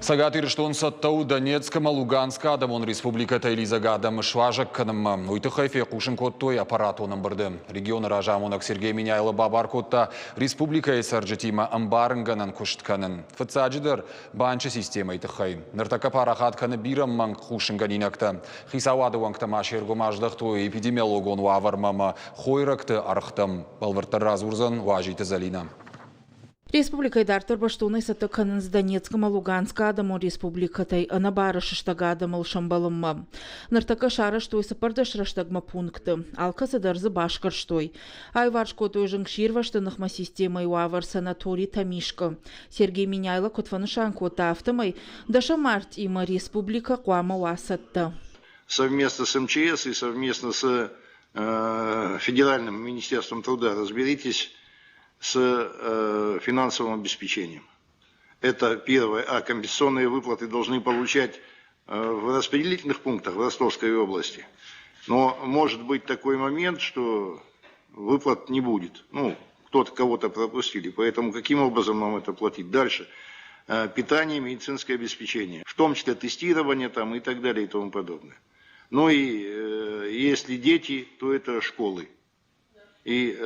Цӕгат Ирыстон цӕттӕ у Донецк ӕмӕ Луганскы адӕмон республикӕтӕй лидзӕг адӕмы суазӕг кӕнынмӕ. Уый тыххӕй фехъусын кодтой аппаратон ӕмбырды. Регионы разамонӕг Сергей Меняйло бабар кодта республикӕйы цӕрджытимӕ ӕмбарынгӕнӕн куыст кӕнын. Фыццаджыдӕр, банчы системӕйы тыххӕй. Ныртӕккӕ парахат кӕны бирӕ мӕнг хъусынгӕнинӕгтӕ. Хицауады уӕнгтӕ ма се ргом аздӕхтой эпидемиологон уавӕрмӕ ӕмӕ хойрӕгты ӕргътӕм. Бӕлвырддӕр радзурдзӕн Уазиты Зӕлинӕ. Республикӕйы дарддӕр бӕстонӕй цӕттӕ кӕнынц Донецк ӕмӕ Луганскы адӕмон республикӕтӕй ӕнӕбары сыстӕг адӕмыл сӕмбӕлынмӕ. Ныртӕккӕ сарӕзтой 14 рӕстӕгмӕ пункты, алкӕцы дӕр дзы басгӕрстой. Аиварс кодтой зынгсирвӕзты ныхмӕ системӕйы уавӕр санаторий Тӕмискъы. Сергей Меняйло куыд фӕнысан кодта, афтӕмӕй дӕсӕм мартъимӕ республикӕ хъуамӕ уа цӕттӕ. Совместно с МЧС и совместно с Федеральным министерством труда разберитесь с финансовым обеспечением. Это первое. А компенсационные выплаты должны получать в распределительных пунктах в Ростовской области. Но может быть такой момент, что выплат не будет. Ну, кто-то кого-то пропустили. Поэтому каким образом нам это платить? Дальше. Питание, медицинское обеспечение, в том числе тестирование там и так далее и тому подобное. Ну и если дети, то это школы и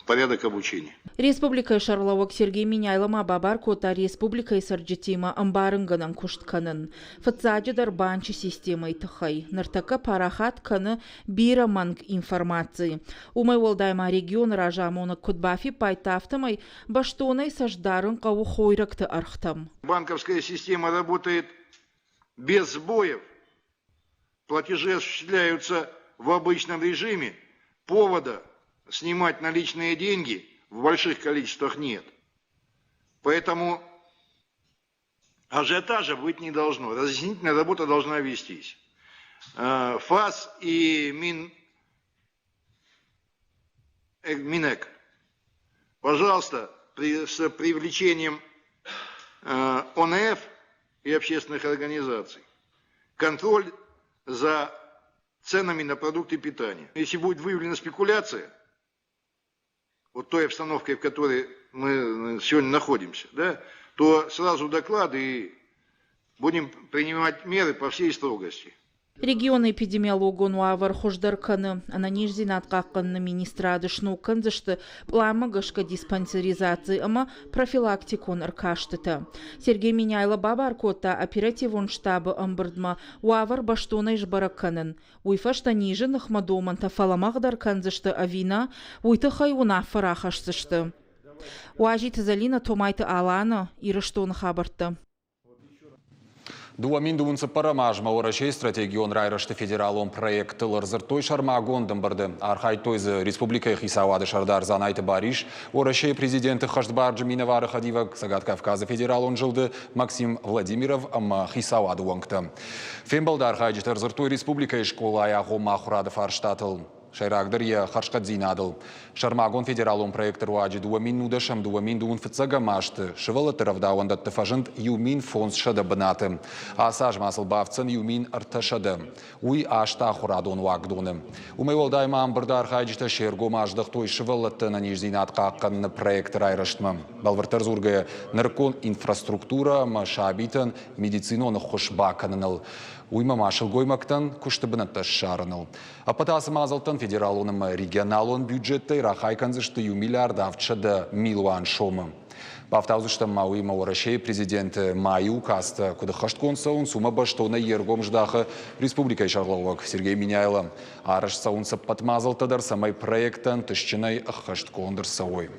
порядок обучения. Республикӕйы сӕргълӕууӕг Сергей Меняйло ма бабар кодта республикӕйы цӕрджытимӕ ӕмбарынгӕнӕн куыст кӕнын. Фыццаджыдӕр банчы системӕйы тыххӕй. Ныртӕккӕ парахат кӕны бирӕ мӕнг информаци. Уымӕй уӕлдай ма регионы разамонӕг куыд бафиппайдта, афтӕмӕй бӕстонӕй цӕст дарын хъӕуы хойрӕгты ӕргътӕм. Банковская система работает без сбоев. Платежи осуществляются в обычном режиме, повода снимать наличные деньги в больших количествах нет. Поэтому ажиотажа быть не должно. Разъяснительная работа должна вестись. ФАС и Мин, Минэк, пожалуйста, с привлечением ОНФ и общественных организаций контроль за ценами на продукты питания. Если будет выявлена спекуляция, вот той обстановкой, в которой мы сегодня находимся, да, то сразу доклады и будем принимать меры по всей строгости. Регионы эпидемиологон уавӕр хуыздӕр кӕны. Ӕнӕниздзинад хъахъхъӕныны министрады сног кӕндзысты пъланмӕ гӕсгӕ диспансеризаци ӕмӕ профилактикон ӕркастытӕ. Сергей Меняйло бабар кодта оперативон штабы ӕмбырдмӕ уавӕр бӕстонӕй сбӕрӕг кӕнын. Уый фӕстӕ низы ныхмӕ домӕнтӕ фӕлӕмӕгъдӕр кӕндзысты ӕви нӕ, уый тыххӕй уынаффӕ рахӕсдзысты. Уазиты Зӕлинӕ, Томайты Алана, Ирыстоны хабӕрттӕ. 2000 цыппӕрӕм азмӕ Уӕрӕсейы стратегион райрӕзты федералон проектыл ӕрдзырдтой сӕрмагонд ӕмбырды. Архайдтой дзы республикӕйы хицауады сӕрдар Дзанайты Барис, Уӕрӕсейы президенты хӕстбарджы минӕвары хӕдивӕг Цӕгат Кавказы федералон зылды Максим Владимиров ӕмӕ хицауады уӕнгтӕ. Фембӕлды архайджытӕ ӕрдзырдтой республикӕйы скъолайы агъоммӕ ахуырады фарстатыл. Сӕйрагдӕр йӕ хӕрзхъӕддзинадыл. Сӕрмагонд федералон проекты руаджы 2010 2025 азты сывӕллӕтты рӕвдауӕндӕтты фӕзынд 1500 бынаты. Ацы аз ма сыл бафтдзӕн 1300. Уый аст ахуырадон уагдоны. Уымӕй уӕлдай ма ӕмбырды архайджытӕ се ргом аздӕхтой сывӕллӕтты ӕнӕниздзинад хъахъхъӕныны проекты райрӕзтмӕ. Бӕлвырддӕр дзургӕйӕ, нырыккон инфраструктурӕ ӕмӕ сабитӕн медицинон ӕххуыс бакӕныныл. Уыимӕ ма сылгоймӕгтӕн куысты бынӕттӕ ссарыныл. Ӕппӕт ацы мадзӕлттӕн федералон ӕмӕ регионалон бюджеттӕй рахай кӕндзысты иу миллиард 700 милуан сомы. Бафтаудзыстӕм ма уыимӕ Уӕрӕсейы президенты майы указтӕ куыд ӕххӕстгонд цӕуынц, уымӕ бӕстонӕй йе ргом здахы республикӕйы сӕргълӕууӕг Сергей Меняйло. Арӕзт цӕуынц ӕппӕт мадзӕлттӕ дӕр, цӕмӕй проекттӕ ӕнтыстджынӕй ӕххӕстгонд ӕрцӕуой.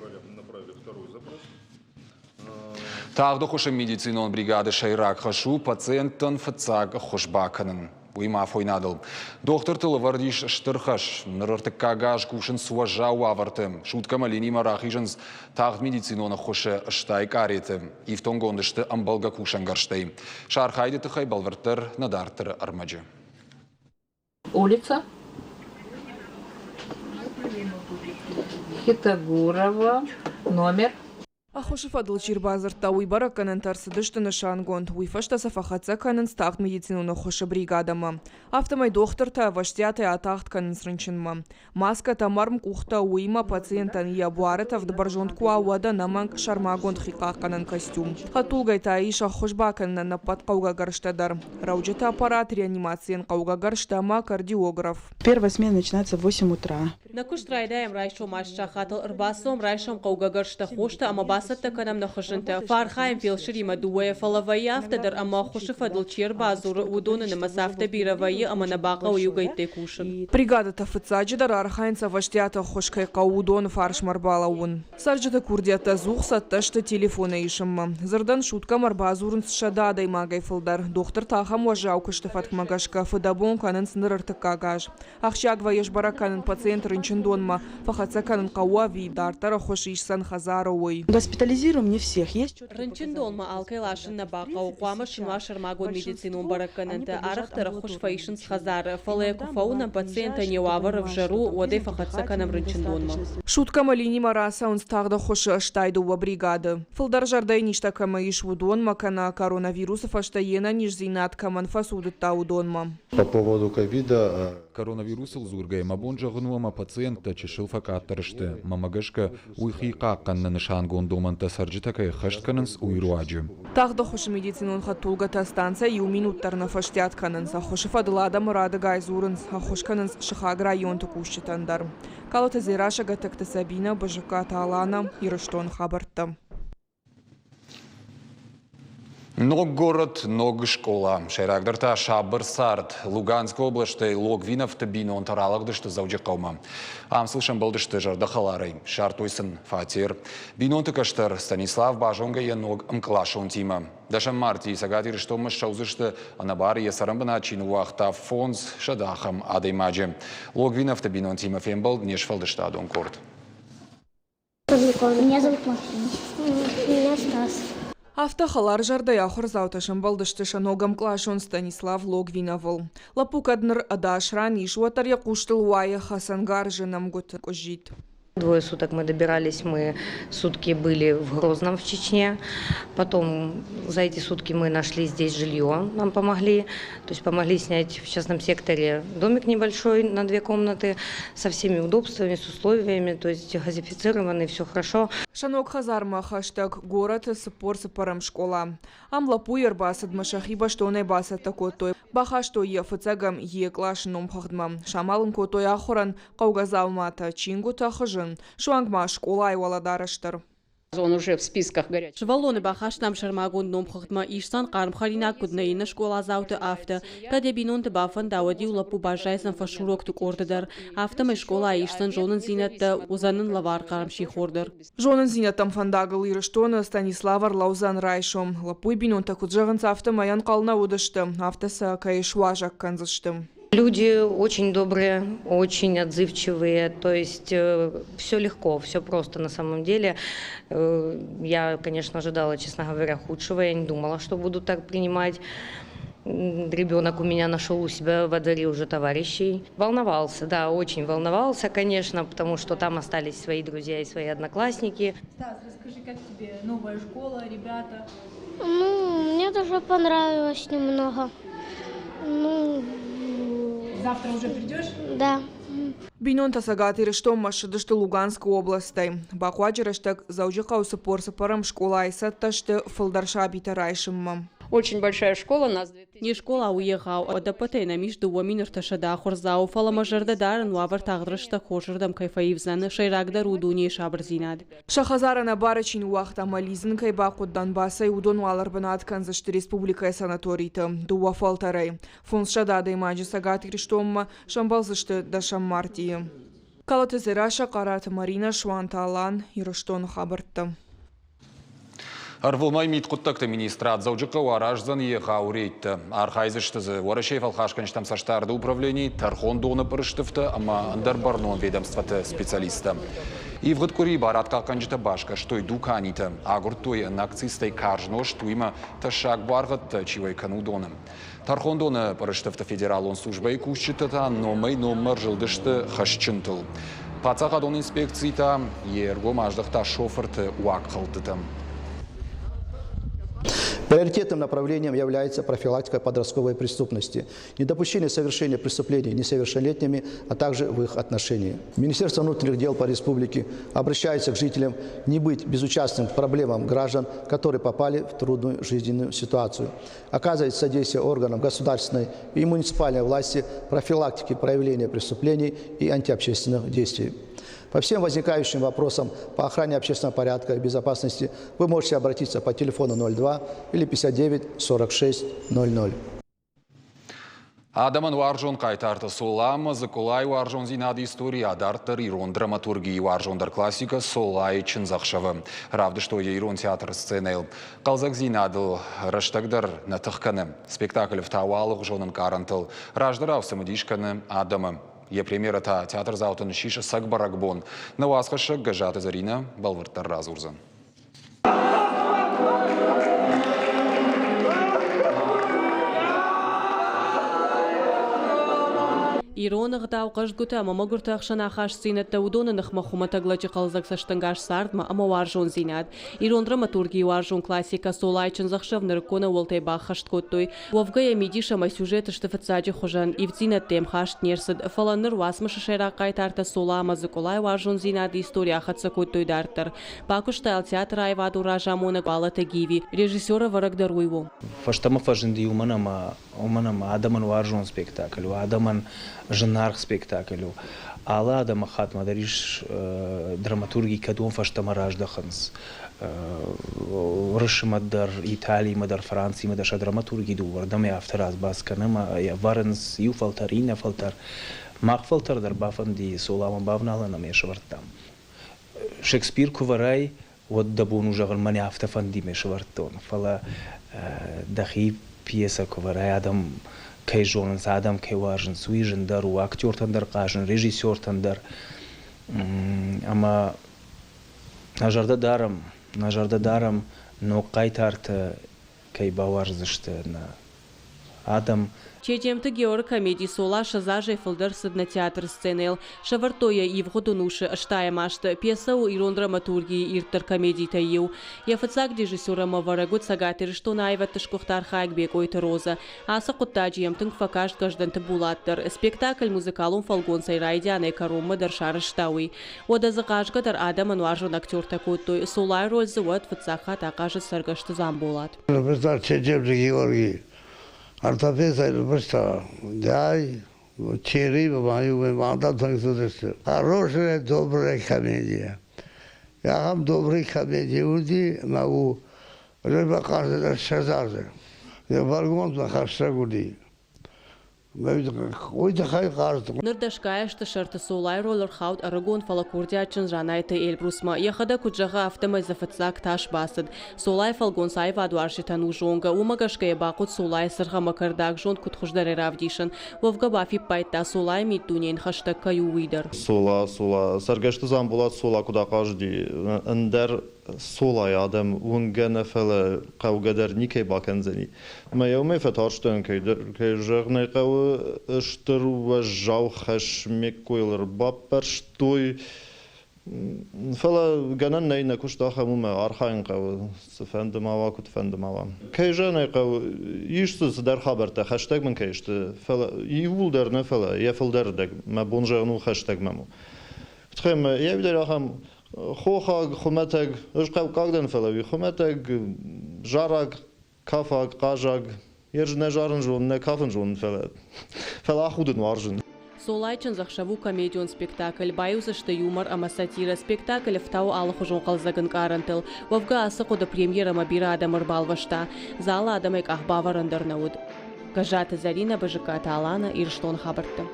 Тагъд ӕххуысы медицинон бригады сӕйраг хӕс у пациенттӕн фыццаг ӕххуыс бакӕнын. Уыимӕ афойнадыл. Дохтыртыл ӕвӕрд ис стыр хӕс. Ныр ӕртыккаг аз кусынц уӕззау уавӕрты. Суткӕмӕ линимӕ рахизынц тагъд медицинон ӕххуысы стай къареты. Ифтонгонд сты ӕмбӕлгӕ кусӕнгӕрзтӕй. Сӕ архайды тыххӕй бӕлвырддӕр нӕ дарддӕры ӕрмӕджы. Улица Хитогурова, номер. Ӕххуысы фӕдыл чи рбадзырдта, уый бӕрӕггӕнӕнтӕ ӕрцыдысты нысангонд. Уый фӕстӕ сӕ фӕхӕццӕ кӕнынц тагъд медицинон ӕххуысы бригадӕмӕ. Афтӕмӕй дохтыртӕ ӕвӕстиатӕй атагъд кӕнынц рынчынмӕ. Маскӕтӕ, ӕрмкъухтӕ, уыимӕ пациентӕн йӕ буары тӕвд бӕрзонд куы уа, уӕд ӕнӕмӕнг сӕрмагонд хихъахъхъӕнӕн костюм. Хӕдтулгӕйы та ис ӕххуыс бакӕнынӕн ӕппӕт хъӕугӕ гӕрзтӕ дӕр. Рӕуджыты аппарат, реанимацийӕн хъӕугӕ гӕрзтӕ ӕмӕ кардиограф. Первая смена начинается в 8 утра. Нӕ куыст райдайӕм райсом аст сахатыл, ӕрбацӕуӕм райсом хъӕугӕ гӕрзтӕ, хостӕ ӕмӕ бацӕттӕ кӕнӕм нӕ хызынтӕ. Фӕархайӕм фелсыримӕ дыууӕйӕ, фӕлӕ вӕййы афтӕ дӕр, ӕмӕ ӕххуысы фӕдыл чи ӕрбадзуры, уыдоны нымӕц афтӕ бирӕ вӕййы, ӕмӕ нӕ бахъӕуы иугӕйттӕй кусын. Бригадӕтӕ фыццаджыдӕр архайынц ӕвӕстиат ӕххуыс кӕй хъӕуы, уыдоны фарсмӕ ӕрбалӕууын. Цӕрджыты курдиӕттӕ ӕдзух цӕттӕ сты телефонӕй исынмӕ. Дзырдӕн суткӕмӕ ӕрбадзурынц 100 адӕймагӕй фылдӕр. Дохтыртӕ ахӕм уӕззау куысты фӕткмӕ гӕсгӕ фыдӕбон кӕнынц ныр ӕртыккаг аз. Ахсджиаг вӕййы сбӕрӕг кӕнын пациент рынчындонмӕ, фӕхӕццӕ кӕнын хъӕуы ӕви дарддӕр ӕххуыс исдзӕн хӕдзары, уый. Госпитализируем не всех. Есть Рынчындонмӕ алкӕй ласын нӕ бахъӕуы, хъуамӕ сын уа сӕрмагонд медицинон бӕрӕггӕнӕнтӕ. Арӕхдӕр ӕххуыс фӕисынц хӕдзары, фӕлӕ йӕ куы фӕуынӕм, пациентӕн йӕ уавӕр ӕвзӕр у, уӕд ӕй фӕхӕццӕ кӕнӕм рынчындонмӕ. Суткӕмӕ линимӕ рацӕуынц тагъд ӕххуысы 82 бригады. Фылдӕр зӕрдӕйы низтӕ кӕмӕ ис, уыдонмӕ кӕнӕ коронавирусы фӕстӕ йе нӕниздзинад кӕмӕн фӕцудыдта, уыдонмӕ. По поводу ковида Коронавирусыл дзургӕйӕ мӕ бон зӕгъын у, ӕмӕ пациенттӕ чысыл фӕкъаддӕр сты. Мӕнмӕ гӕсгӕ, уый хи хъахъхъӕныны нысангонд домӕнтӕ цӕрджытӕ кӕй ӕххӕст кӕнынц, уый руаджы. Тагъд ӕххуысы медицинон хӕдтулгӕтӕ станцӕйы иу минут дӕр нӕ фӕстиат кӕнынц. Ӕххуысы фӕдыл адӕмы радыгай дзурынц, ӕххуыс кӕнынц сыхаг районты кусджытӕн дӕр. Калоты Дзерассӕ, Гӕтӕгты Сабинӕ, Бызыккаты Алана, Ирыстоны хабӕрттӕ. Ног город, ног скъола. Сӕйрагдӕр та сабыр цард. Луганскы областӕй Логвиновты бинонтӕ ралыгъдысты Дзӕуджыхъӕумӕ. Ам сыл сӕмбӕлдысты зӕрдӕхӕларӕй, ссардтой сын фатер. Бинонты кӕстӕр Станислав базонгӕ йӕ ног ӕмкъласонтимӕ. Дӕсӕм мартийы Цӕгат Ирыстонмӕ ссӕудзысты, ӕнӕбары йӕ цӕрӕнбынат чи ныууагъта, 500 ахӕм адӕймаджы. Логвиновты бинонтимӕ фембӕлд не сфӕлдыстадон къорд. Меня зовут Максим. Меня Стас. Афтӕ хӕларзӕрдӕйӕ ахуырдзаутӕ сӕмбӕлдысты сӕ ног ӕмкъласон Станислав Логвиновыл. Лӕппу кӕд ныр ӕдас ран ис, уӕддӕр йӕ хъустыл уайы хӕцӕнгарзы нӕмгуыты къуыззитт. Двое суток мы добирались, мы сутки были в Грозном, в Чечне. Потом за эти сутки мы нашли здесь жилье, нам помогли. То есть помогли снять в частном секторе домик небольшой на две комнаты со всеми удобствами, с условиями, то есть газифицированный, все хорошо. Сӕ ног хӕдзармӕ хӕстӕг горӕты 44-ӕм скъола. Ам лӕппуйы ӕрбацыдмӕ сӕхи бӕстонӕй бацӕттӕ кодтой. Бахастой йӕ фыццӕгӕм йе къласы номхыгъдмӕ. Самал ын кодтой ахуырӕн хъӕугӕ дзауматӕ, чингуытӕ, хызын, суанг ма скъолайы уӕлӕдарӕс дӕр. Он уже в списках горячих. Сывӕллоны бахастам сӕрмагонд номхыгъдмӕ, исдзӕн хъарм хӕринаг куыд нӕ иннӕ скъоладзауты, афтӕ. Кӕд йӕ бинонты бафӕнда, уӕд-иу лӕппу баззайдзӕн фӕсурокты къорды дӕр. Афтӕмӕй скъолайы исдзӕн зонындзинӕдтӕ, уыдзӕн ын лӕвар хъарм сихор дӕр. Зонындзинӕдтӕм фӕндагыл Ирыстоны Станислав ӕрлӕудзӕн райсом. Лӕппуйы бинонтӕ куыд зӕгъынц, афтӕмӕй ӕнхъӕл нӕ уыдысты, афтӕ сӕ кӕй суазӕг кӕндзысты. Люди очень добрые, очень отзывчивые, то есть все легко, все просто на самом деле. Я, конечно, ожидала, честно говоря, худшего, я не думала, что будут так принимать. Ребенок у меня нашел у себя во дворе уже товарищей. Волновался, да, очень волновался, конечно, потому что там остались свои друзья и свои одноклассники. Стас, расскажи, как тебе новая школа, ребята? Ну, мне даже понравилось немного. Ну, Завтра уже придешь? Да. Бинонтӕ Цӕгат Ирыстонмӕ ссыдысты Луганскы областӕй. Бахъуаджы рӕстӕг Дзӕуджыхъӕуы 44-ӕм скъолайы цӕттӕ сты фылдӕр сабитӕ райсынмӕ. Очень большая школа, нас Не скъола у егъау, ӕдӕппӕтӕй нӕм ис 2300 ахуырдзауы, фӕлӕ мӕ зӕрдӕ дарын, уавӕр тагъд рӕстӕг хорзырдӕм кӕй фӕивдзӕн, сӕйрагдӕр у дунейы сабырдзинад. Сӕ хӕдзар ӕнӕбары чи ныууагъта ӕмӕ лидзын кӕй бахъуыд Донбассӕй, уыдон уал ӕрбынат кӕндзысты республикӕйы санаториты дыууӕ фӕлтӕрӕй. 500 адӕймаджы Цӕгат Ирыстонмӕ сӕмбӕлдзысты дӕсӕм мартъийы. Калоты Дзерассӕ, Хъараты Маринӕ, Суанты Алан, Ирыстоны хабӕрттӕ. Ӕрвылмӕй мидхъуыддӕгты министрад Дзӕуджыхъӕуы араздзӕн егъау рейдтӕ. Архайдзысты дзы Уӕрӕсейы фӕлхасгӕнджытӕм цӕстдарды управлени, тӕрхондоны пъырыстыфтӕ ӕмӕ ӕндӕр бӕрнон ведомствӕты специалисттӕ. Ивгъуыд къуыри барадхъахъхъӕнджытӕ басгӕрстой дуканитӕ, агуырдтой ӕнӕакцизтӕй карз нозт, уыимӕ тӕссаг буаргъӕдтӕ чи уӕй кӕны, уыдоны. Тӕрхондоны пъырыстыфты федералон службӕйы кусджытӕ та номӕй-номмӕ ӕрзылдысты хӕсджынтыл. Паддзахадон инспекци та йе ргом аздӕхта шофырты уагхӕлдтытӕм. Приоритетным направлением является профилактика подростковой преступности, недопущение совершения преступлений несовершеннолетними, а также в их отношении. Министерство внутренних дел по республике обращается к жителям не быть безучастным к проблемам граждан, которые попали в трудную жизненную ситуацию. Оказывать содействие органам государственной и муниципальной власти профилактике проявления преступлений и антиобщественных действий. По всем возникающим вопросам по охране общественного порядка и безопасности вы можете обратиться по телефону 02 или 59 46 00. Адӕмӕн уарзон хъайтартӕ Цола ӕмӕ Дзыкъолайы уарзондзинады истори адарддӕр ирон драматургийы уарзондӕр классикӕ Цолайы чындзӕхсӕвы. Равдыстой йӕ ирон театры сценӕйыл. Хъӕлдзӕгдзинадыл рӕстӕг дӕр нӕ тых кӕны. Спектакль ӕфтауы алыгъуызон ӕнкъарӕнтыл. Раздӕрау цымыдис кӕны адӕмы. Йӕ премьерӕ та театрдзаутӕн ссис ӕцӕг бӕрӕгбон. Нӕ уацхӕссӕг Гӕззаты Зӕринӕ бӕлвырддӕр радзурдзӕн. Ирон ӕгъдау хъӕздгуытӕ ӕмӕ мӕгуырты ӕхсӕн ахастдзинӕдтӕ уыдоны ныхмӕ хуымӕтӕг лӕджы хъӕлдзӕг цӕстӕнгас цардмӕ ӕмӕ уарзондзинад. Ирон драматургийы уарзон классикӕ Цолайы чындзӕхсӕв нырыккон ӕууӕлтӕй баххӕст кодтой. Уӕвгӕ йӕ мидис ӕмӕ сюжет сты фыццаджы хуызӕн, ивддзинӕдтӕ йӕм хаст не рцыд, фӕлӕ ныр уацмысы сӕйраг хъайтартӕ Цола ӕмӕ Дзыкъуылайы уарзондзинады истори ахӕццӕ кодтой дарддӕр. Бакуыста йыл театры аивадон разамонӕг Балаты Гиви, режиссер-ӕвӕрӕг дӕр уый у. Фӕстӕмӕ фӕзынди уымӕн ӕмӕ уымӕн ӕмӕ адӕмӕн уарзон спектакль у, адӕмӕн зынаргъ спектакль у. Алы адӕмыхаттмӕ дӕр ис драматурги, кӕд уым фӕстӕмӕ раздӕхынц. Уырысмӕ дӕр, Италимӕ дӕр, Францимӕ дӕр сӕ драматурги дыууӕрдӕм афтӕ разбас кӕны ӕмӕ ӕвӕрынц иу фӕлтӕр, иннӕ фӕлтӕр. Мах фӕлтӕр дӕр бафӕнди Цоламӕ бавналын ӕмӕ йӕ сӕвӕрдтам. Шекспир куы вӕрай, уӕд дӕ бон у зӕгъын, мӕнӕ афтӕ фӕнди ме сӕвӕрдтон. Фӕлӕ дӕхи пьесӕ куы вӕрай, адӕм кӕй зонынц, адӕм кӕй уарзынц, уый зындӕр у актертӕн дӕр хъазын, режиссертӕн дӕр. Ӕмӕ нӕ зӕрдӕ дарӕм, нӕ зӕрдӕ дарӕм, ног хъайтартӕ кӕй бауарздзысты нӕ адӕм. Чеджемты Георы комеди Цола ссӕдз азӕй фылдӕр цыд нӕ театры сценӕйыл. Сӕвӕрдтой йӕ ивгъуыд ӕнусы ӕстайӕм азты. Пьесӕ у ирон драматургийы ирддӕр комедитӕй иу. Йӕ фыццаг режиссер ӕмӕ ӕвӕрӕг уыд Цӕгат Ирыстоны аивӕдты сгуыхт архайӕг Бекъойты Розӕ. Ацы хъуыддаджы йӕм тынг фӕкаст Гӕздӕнты Булат дӕр. Спектакль музыкалон фӕлгонцӕй райдианӕй кӕронмӕ дӕр сарӕзта уый. Уӕдӕ дзы хъазгӕ дӕр адӕмӕн уарзон актертӕ кодтой. Цолайы роль дзы уӕд фыццаг хатт ахъазыд Цӕргӕсты Дзамболат. Ныффыста Чеджемты Георги. Ортопедӕй ныффыста Дяй, Черри, ма-иу мадам тынг цыдысты. Хорошая, добрая комедия. Ахӕм добрый комедия уыди ӕмӕ у рыбахъазы 20 азы. Йӕ бӕргондмӕ хӕстӕг уыди. Уый тыххӕй хъазт. Ныр дӕсгай азты сӕрты Цолайы роль ӕрхауд ӕрыгон, фӕлӕ курдиатджын Дзанайты Эльбрусмӕ. Йӕхӕдӕг куыд зӕгъы, афтӕмӕй дзы фыццаг тас бацыд. Цолайы фӕлгонц аивадуарзджытӕн у зонгӕ, уымӕ гӕсгӕ йӕ бахъуыд Цолайы цыргъ ӕмӕ кӕрдӕг зонд куыд хуыздӕрӕй равдисын. Уӕвгӕ бафиппайдта, Цолайы миддунейӕн хӕстӕг кӕй у, уый дӕр. Цола, Цола, Цӕргӕсты Дзамболат Цола куыд ахъазыди, ӕндӕр Цолайы адӕм уынгӕ нӕ, фӕлӕ хъӕугӕ дӕр никӕй бакӕндзӕни. Мӕ еумӕ фӕтарстӕн, кӕйдӕр, кӕй зӕгъын ӕй хъӕуы, стыр уӕззау хӕс ме ккойыл ӕрбаппӕрстой. Фӕлӕ гӕнӕн нӕй, нӕ куыст ахӕм у, мӕ архайын хъӕуы, цыфӕнды ма уа, куыдфӕнды ма уа. Кӕй зӕгъын ӕй хъӕуы, ис дзы цыдӕр хабӕрттӕ, хӕстӕг мын кӕй сты, фӕлӕ иууылдӕр нӕ, фӕлӕ йӕ фылдӕр рдӕг, мӕ бон зӕгъын у, хӕстӕг мӕм у. Тыххӕй мӕ йӕ дӕр ахӕм хохаг, хуымӕтӕг, ӕз хъӕуккаг дӕн, фӕлӕ уый хуымӕтӕг, зараг, кафаг, хъазаг. Ӕз нӕ зарын зонын, нӕ кафын зонын, фӕлӕ, фӕлӕ ахудын уарзын. Цолайы чындзӕхсӕв у комедион спектакль. Баиу дзы сты юмор ӕмӕ сатирӕ. Спектакль ӕфтауы алыхуызон хъӕлдзӕг ӕнкъарӕнтыл. Уӕвгӕ, ацы хъуыды премьерӕмӕ бирӕ адӕм ӕрбалвӕста. Залы адӕмӕй къахбавӕрӕн дӕр нӕ уыд. Гӕззаты Зӕринӕ, Бызыккаты Алана, Ирыстоны хабӕрттӕ.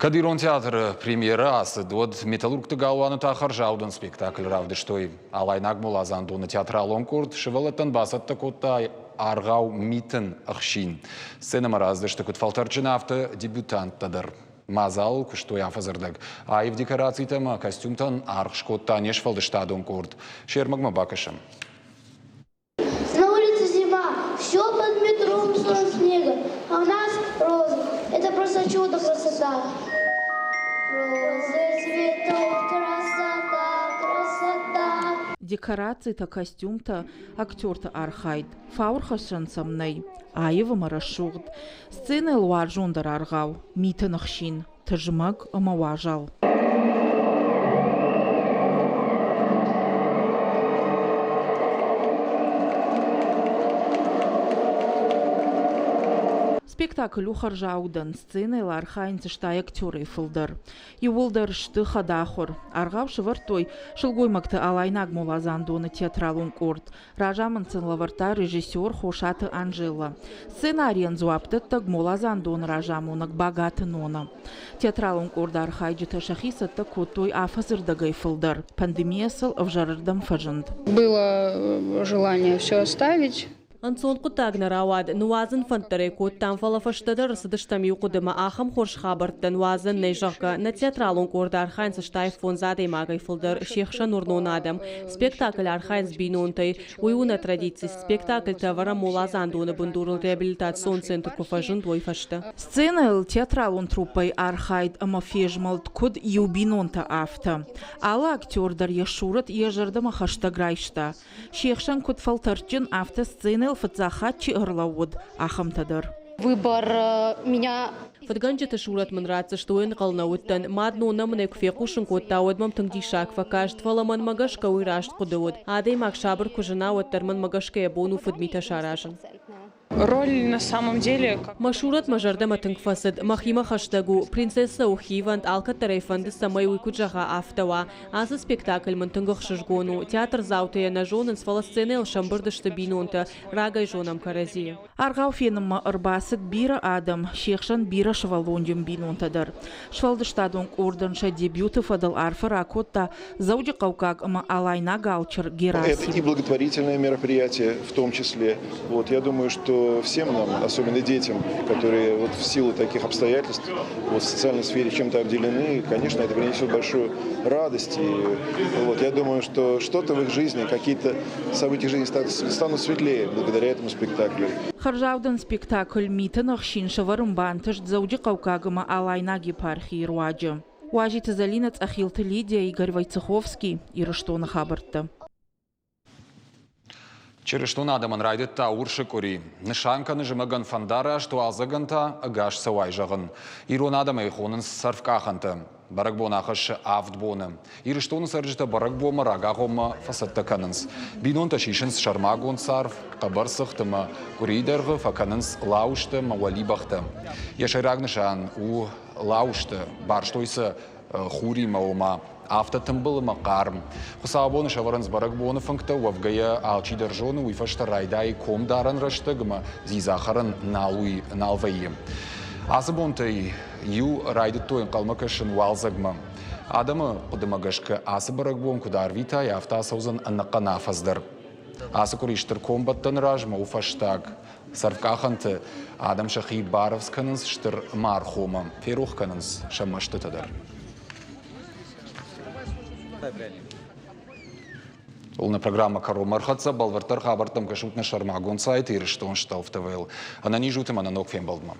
Кӕд Ирон театры премьерӕ ацыд, уӕд Металлургты галуаны та хӕрзаудӕн спектакль равдыстой. Алайнаг моладзандоны театралон къорд сывӕллӕттӕн бацӕттӕ кодта аргъау Митын ӕхсин. Сценӕмӕ раздысты куыд фӕлтӕрджын, афтӕ дебютанттӕ дӕр. Мадзалыл куыстой афӕдзырдӕг. Аив декорацитӕ ӕмӕ костюмтӕн аргъ скодта не сфӕлдыстадон къорд. Се рмӕгмӕ бакӕсӕм. На улице зима, все под метровым слоем снега, а у нас розы. Это просто чудо красота. Розы цветут, красота, красота. Декорацитӕ, костюмтӕ, актерты архайд. Фауырхӕссӕн сӕм нӕй. Аив ӕмӕ рӕсугъд. Сценӕйыл уарзондӕр аргъау, миты ныхсин, тызмӕг ӕмӕ уазал. Спектакль у хӕрзаудӕн, сценӕйыл архайынц стай актерӕй фылдӕр. Иууылдӕр сты хӕдахуыр. Аргъау сӕвӕрдтой сылгоймӕгты Алайнаг моладзандоны театралон къорд. Разамынд сын лӕвӕрдта режиссер Хосаты Анжелӕ. Сценарийӕн дзуапдӕттӕг моладзандоны разамонӕг Багаты Нона. Театралон къорды архайджытӕ сӕхи цӕттӕ кодтой афӕдзы фылдӕр. Пандемия сыл ӕвзӕрырдӕм фӕзынд. Было желание все оставить. Ӕнцон хъуыддаг нӕ рауад, ныуадзын фӕнд дӕр ӕй кодтам, фӕлӕ фӕстӕдӕр ӕрцыдыстӕм иу хъуыдымӕ, ахӕм хорз хабӕрттӕн уадзӕн нӕй, зӕгъгӕ. Нӕ театралон къорды архайынц 85 адӕймагӕй фылдӕр, се хсӕн уырнон адӕм. Спектакль архайынц бинонтӕй. Уый у нӕ традици. Спектакльтӕ ӕвӕрӕм моладзандоны бындурыл реабилитацион центр куы фӕзынд, уый фӕстӕ. Сценӕйыл театралон труппӕйы архайд ӕмӕ фезмӕлд куыд иу бинонтӕ, афтӕ. Алы актер дӕр йӕ сурӕт йӕ зӕрдӕмӕ хӕстӕг райста. Се хсӕн куыд фӕлтӕрдджын, афтӕ сценӕйыл фыццаг хатт чи ӕрлӕууыд, ахӕмтӕ дӕр. Выбор меня Фыдгӕнджыты сурӕт мын ратдзысты, уый ӕнхъӕл нӕ уыдтӕн. Мад Нонна мын ӕй куы фехъусын кодта, уӕд мӕм тынг диссаг фӕкаст, фӕлӕ мӕнмӕ гӕсгӕ уый раст хъуыды уыд. Адӕймаг сабыр куы зына, уӕддӕр мӕнмӕ гӕсгӕ йӕ бон у фыдмитӕ саразын. Роль на самом деле. Мӕ сурӕт мӕ зӕрдӕмӕ тынг фӕцыд, мӕхимӕ хӕстӕг у. Принцессӕ у хивӕнд, алкӕддӕр ӕй фӕнды, цӕмӕй уый куыд зӕгъа, афтӕ уа. Ацы спектакль мын тынг ӕхсызгон у. Театрдзаутӕ йӕ нӕ зонынц, фӕлӕ сценӕйыл сӕмбырд сты бинонтӕ. Рагӕй зонӕм кӕрӕдзийы. Аргъау фенынмӕ ӕрбацыд бирӕ адӕм, се хсӕн бирӕ сывӕллонджын бинонтӕ дӕр. Сфӕлдыстадон къордӕн сӕ дебюты фӕдыл арфӕ ракодта Дзӕуджыхъӕуккаг ӕмӕ Алайнаг алчыр Герасим. Это и благотворительное мероприятие в том числе. Вот, я думаю, что всем нам, особенно детям, которые вот в силу таких обстоятельств вот, в социальной сфере чем-то обделены, конечно, это принесет большую радость. И, вот, я думаю, что что-то в их жизни, какие-то события жизни станут светлее благодаря этому спектаклю. Хӕрзаудӕн спектакль «Миты ӕхсин» сӕвӕрын бантыст Дзӕуджыхъӕуккаг ӕмӕ Алайнаг епархийы руаджы. Уазиты Зӕлинӕ, Цъӕхилты Лидия, Игорь Войцеховский, Ирыстоны хабӕрттӕ. Чырыстон адӕмӕн райдыдта урсы къуыри. Нысан кӕны зымӕгӕн фӕндараст, уалдзӕгӕн та ӕгас цӕуай зӕгъын. Ирон адӕмӕй хонынц цӕрвкъахӕнтӕ. Бӕрӕгбон ахӕссы авд боны. Ирыстоны цӕрджытӕ бӕрӕгбонмӕ рагагъоммӕ фӕцӕттӕ кӕнынц. Бинонтӕ сисынц сӕрмагонд царв, хъӕбӕр цыхт ӕмӕ къуырийы дӕргъы фӕкӕнынц лауызтӕ ӕмӕ уӕлибӕхтӕ. Йӕ сӕйраг нысан у лауызтӕ, барстой сӕ хуримӕ, ома афтӕ тымбыл ӕмӕ хъарм. Хуыцаубоны сӕвӕрынц бӕрӕгбоны фынгтӕ, уӕвгӕйӕ алчидӕр зоны, уый фӕстӕ райдайы комдарӕн рӕстӕг ӕмӕ дзидза хӕрын нал, уый, нал вӕййы. Ацы бонтӕй иу райдыдтой ӕнхъӕлмӕ кӕсын уалдзӕгмӕ. Адӕмы хъуыдымӕ гӕсгӕ ацы бӕрӕгбон куыд арвитай, афтӕ ацӕудзӕн ӕнӕхъӕн афӕдз дӕр. Ацы къуыри стыр комбӕттӕны размӕ у фӕстаг. Цӕрвкъахӕнты адӕм сӕхи барӕвдз кӕнынц стыр мархомӕ, ферох кӕнынц сӕ мӕстытӕ дӕр. Нӕ программӕ кӕронмӕ ӕрхӕццӕ. Бӕлвырддӕр хабӕрттӕм кӕсут нӕ сӕрмагонд сайт Ирыстон Столф ТВ-йыл. Ӕнӕниз ут ӕмӕ нӕ ног фембӕлдмӕ.